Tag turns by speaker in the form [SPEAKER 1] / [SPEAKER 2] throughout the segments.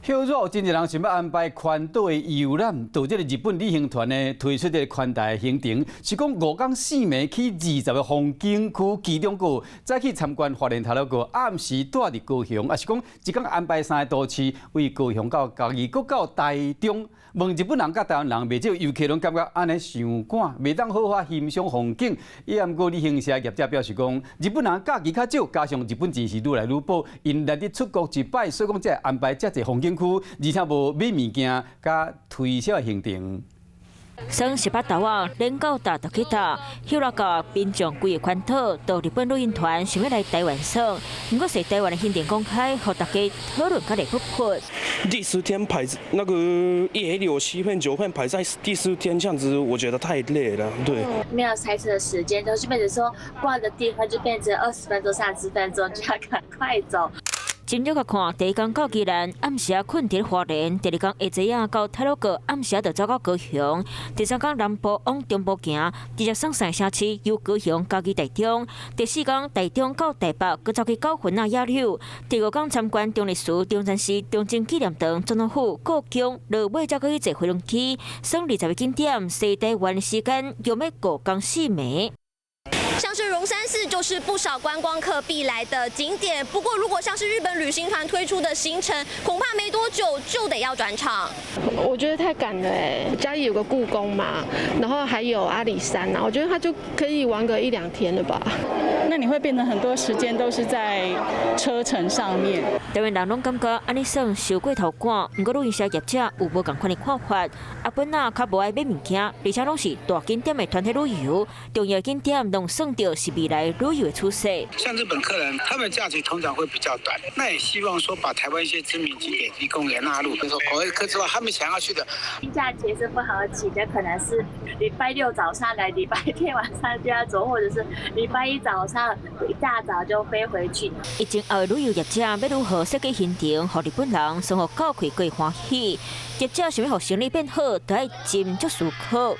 [SPEAKER 1] 歇熱真濟人想欲安排環島的遊覽，到這个日本旅行團呢推出這个環台行程，是講5工4暝去20個風景區，其中閣再去參觀花蓮太魯閣，暗時蹛佇高雄，抑是講一工安排三個都市，為高雄到嘉義，閣到台中。問日本人佮台灣人，袂少遊客攏感覺按呢傷趕，袂當好好欣賞風景。伊毋過旅行社業者表示講，日本人假期較少，加上日本錢是愈來愈薄，𪜶難得出國一擺，所以講才會安排遮濟風景區，而且無買物件佮推銷的行程。
[SPEAKER 2] 耍18豆仔，連到搭就去搭，歇熱到民眾規个環島到日本旅行團想欲來台灣耍，毋過是台灣的行程公開，予大家討論甲熱噗噗。
[SPEAKER 3] 第四天排那個一六七片九片排在第四天，這樣子我覺得太累了。對，
[SPEAKER 4] 沒有塞車的時間，就是變成說逛的地方就變成20分鐘、30分鐘就要趕快走。
[SPEAKER 2] 深入來看，第一工到宜蘭，暗時仔睏佇花蓮；第二工下晝仔到太魯閣，暗時仔就走到高雄；第三工南部往中部行，直接耍三个城市，由高雄、嘉義、台中；第四工台中到台北，閣走去九份仔野柳；第五工參觀中壢市、中山市、中正紀念堂、總統府、故宮，落尾才閣去坐飛輪機，耍20個景點，西台灣時間約欲5工4暝。
[SPEAKER 5] 像是榮山寺就是不少觀光客必來的景點。不過，如果像是日本旅行團推出的行程，恐怕沒多久就得要轉場。
[SPEAKER 6] 我覺得太趕了欸，嘉義有個故宮嘛，然後還有阿里山啊，我覺得他就可以玩個一兩天了吧。
[SPEAKER 7] 那你會變成很多時間都是在車程上面。
[SPEAKER 2] 台灣人攏感覺按呢算傷過頭趕，毋過旅行社業者有無仝款的看法。阿本仔較無愛買物件，而且攏是大景點的團體旅遊，重要景點攏算著是未來旅遊的趨勢。
[SPEAKER 8] 像日本客人，他們假期通常會比較短，那也希望說把台灣一些知名景點提供也納入，比如說口科之外，他們想要去的。
[SPEAKER 4] 假期是不好請的，可能是禮拜六早上來，禮拜天晚上就要走，或者是禮拜一早上一大早就飛回去。
[SPEAKER 2] 疫情後旅遊業者欲如何設計行程，予日本人生活較快過歡喜？業者想欲予生意變好，就愛斟酌思考。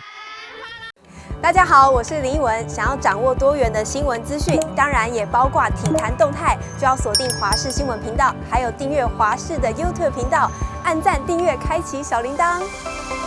[SPEAKER 9] 大家好，我是林奕文。想要掌握多元的新聞資訊，當然也包括體壇動態，就要鎖定華視新聞頻道，還有訂閱華視的 YouTube 頻道，按讚、訂閱、開啟小鈴鐺。